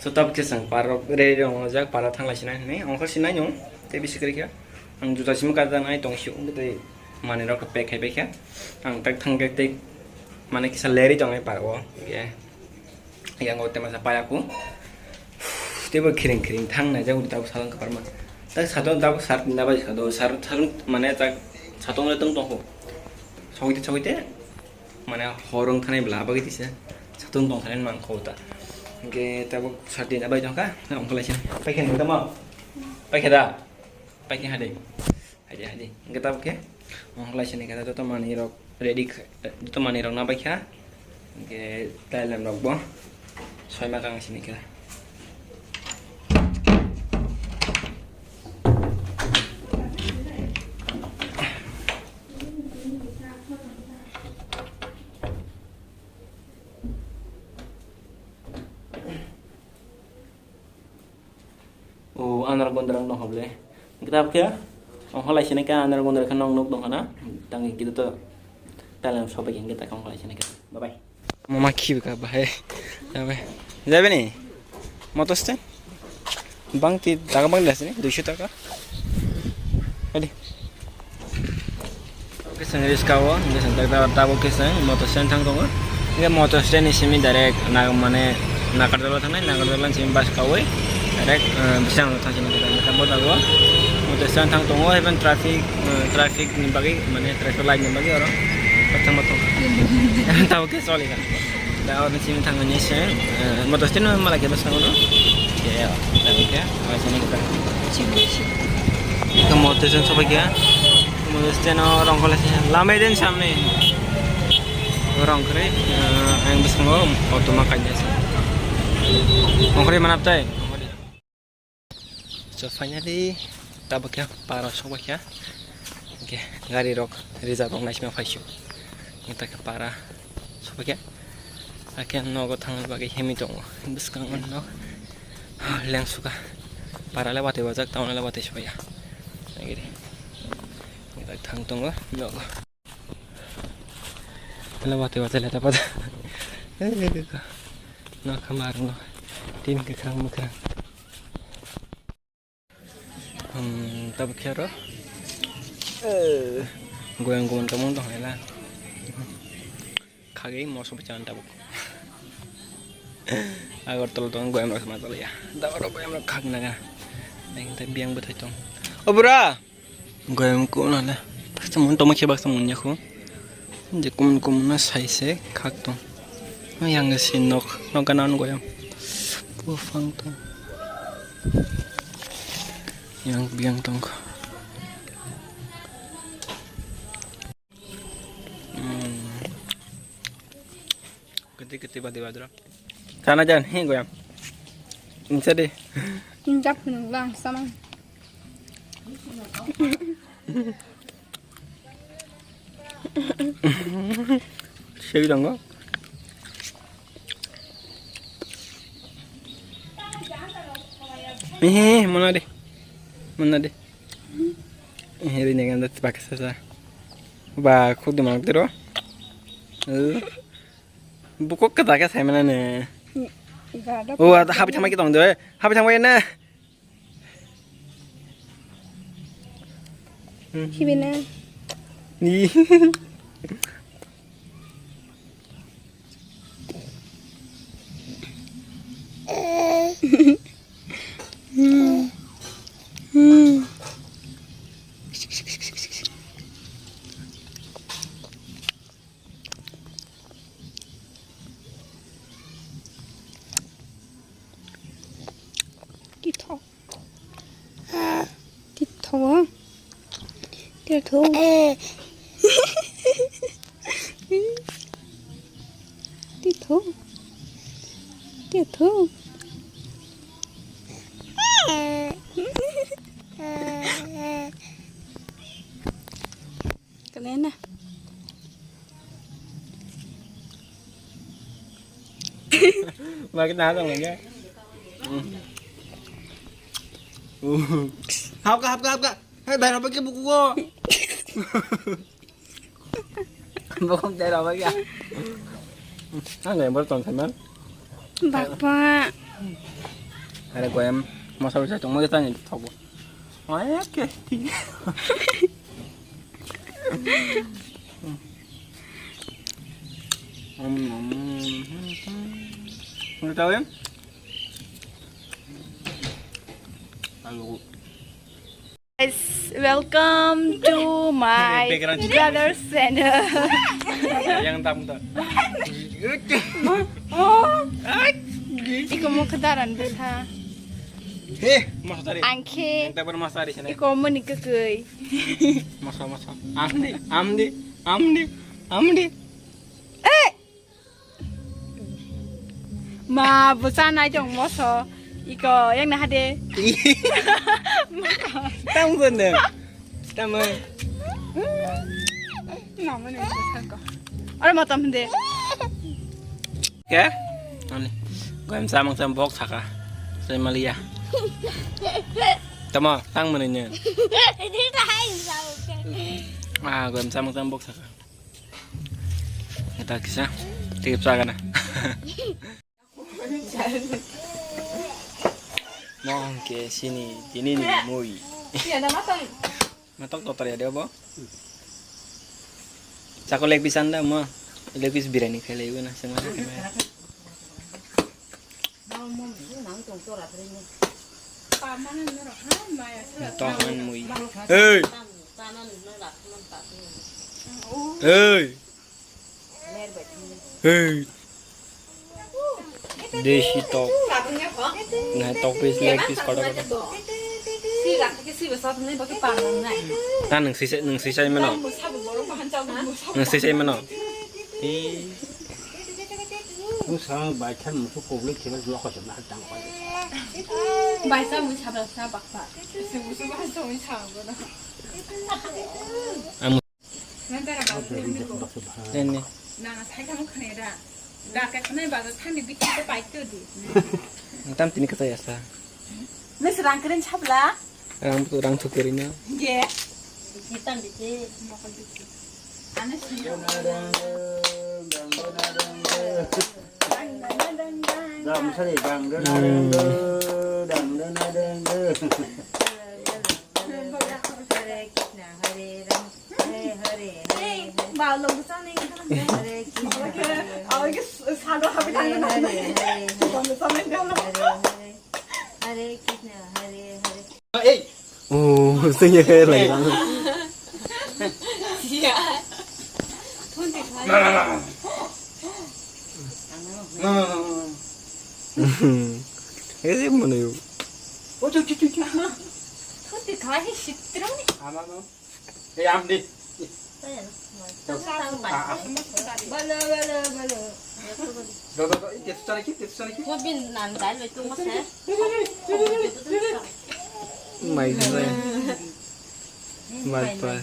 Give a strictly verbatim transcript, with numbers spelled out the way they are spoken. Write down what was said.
So tabuk khe chwng parok ready rok wngjak, para thanglai sinai hinwi ongkhor sinai nung tei bisi kwrwi khe ang juta simi kajaknai tong sio, tei manwi rok pack khai pai khe ang tak thang khe tei mane kisa lerwi tongnai parok o, hwnkhe yango tei masa payaku teibo khiring khiring thang naijak tabuk salon kwbangma tak satung tabuk sar tinta bai sado sar sar mane tak satung le tong tongkho sogwi tei sogwi tei. Mane hor wng thani bwla bagwi tisa satung tong thani mang kho ta. Hwnkhe tabuk sati na bai tongkha, ongkha lai sini. Paikhe nung tamo? Paikhe da? Paikhe hadi. Hadi, hadi. Hwnkhe tabuk khe ongkha lai sini khe joto manwi rok ready kha-, joto manwi rok na bai kha. Hwnkhe tailem rok bo. Soima kang sini khe. O anarok gondrang no hoble. Kitab khe? Ongkha lai sini khe anarok gondrang khe nong nuk dong khana. Tang khe to talang sobai khe ta ongkha lai sini khe. Bye bye. Mama khibi ka bahai. Jabe. Jabe ni? Motor stand? Bang ti taka bang dasini, duiso taka. Adi. Oke, sang riska o, oke, sang tak tak tak oke, sang motor stand thang tongo. Oke, motor stand ni simi direct na mane Nagarjala thangnai, Nagarjala ni simi bus kawi direct, eh, bisang thang sini kita kita boda go. Motor stand thang tongo, even traffic, eh, traffic ni bagwi mane traffic light ni bagwi oro thang tongo. Tamo khe choli ka. Da oro simi thangmani se, eh, motor stand no mala khe bwskango no. Khe, tamo khe, oro sini khe. Khe motor stand sobai khe. Motor stand o rong khole se. Lamai den samne. Rong kre, eh, ang bwskango auto ma kaisa. Ongkre manap tai. So finally, tabuk khe para sokbai kha. Hwnkhe gari rok reserve rok naisima phaisio. Hwnkhe ta khe para sokbai kha. Hakhe nogo thangna bagwi himwi tongo. Bwskango nok lengsuka. Para le watwi wajak, town le watwi soya. Nagiri. Hwnkhe ta thang tongo nogo. Wala wate wate leta pada. Nokha marno. Tin kwkhwrang mwkhwrang. Hmm, tabuk khe oro. Eh, goyang gumon kamung tong hala. Khagwi moso bwchan tabuk. Agartala tong goyang rok ma tala ya. Tabuk goyang rok khagna ga. Nang ta biyang bwthai tong. O bura. Goyam kuno le. Baksa mun tongma khe baksa mun yakho. Je kumun kumun na sai se khak tong. Yang si nok, nok gana an goyam. Buphang tong. Yang biang tong. Hmm. Kete kete badi badra. Sana jan, he goyam. Insa de. Injak nang lang sama. Seri tongo. Ehe, mona de. Mona de. Ehe, ri nega nda paksa sa. Ba, khudi mang tiro. Eh. Bukuk kata ka sai mana ne. Ga da. O, habi thangma ki tong de. Habi thangma ne. Khibi na. Ni. Tithok. Tithok. Tithok. Tithok. Tithok. Kalian dah. Lagi tahan sama dia. Hapka, hapka, hapka. Hei, bayar apa ke buku ko? Buku bayar apa ya? Ang yang bertonton man. Bapak. Are goyam mosa bisa tongma kita ni thogo. Oke. Tahu ya? Ayo. Guys, welcome to my Background. Brother's channel. Yang tam ta. Iko mo kedaran besa. Heh, masa tadi. Angke. Yang tak bermasa di sana. Iko mo ni kekei. Masa, masa. Amdi, amdi, amdi, amdi. Eh! Ma, bwsa nai tong moso. Iko, yang na hade. Tamo kono. Tamo. Mama ni bwsa ko. Ora ma tam hande. Ke? Ani. Goyam samang sam bok saka. Sai malia. Tamo, tang mene ne. Ah, goyam samang sam bok saka. Eta kisa, tip sagana. Mohon ke sini, tini ni mui. Matok totor ya deh, bo. Sako leg piece anda, mo. Leg piece biryani khailai guna, sama. Tohan mui. Hey! Hey! Hey! Deshi tok. Nai tok piece, leg piece, kotor kotor. Ta nung sisai, nung sisai mano. Nung sisai mano. Bwskango baithang musu public khe lok khe na tang kha. Baithang mui sabra sa baksa. Musu baithang mui sabra. Ang Nang dara babu ni ko. Nini. Nang sai kamu khne da. Da ka khne ba thang di bikhi ko pai to di. Tam tini kata ya sa. Nang serang keren chapla. Rang tu rang tu kering na. Ye. Hitam di ke. Mokol di ke. Ana sini. Dam sari dang dang dang dang dang dang. Hare Krishna, Hare Rama, Hare Hare, Hare Hare. Hare Krishna, Hare Hare. Hare Hare. Hare Hare. Hare Krishna, Hare Hare. Hey. Oh, sing ya kayak lagi. Iya. Thun di. Ese mono yo. Ocho, ocho, ocho. Thoti khai hi sitro ni. Ama no. Eh, am di. Bala, bala, bala. Do, do, do. Ini kita sana ki, kita sana ki. Ko bin nan dai le tu mas hai. Mai, mai. Mai, mai.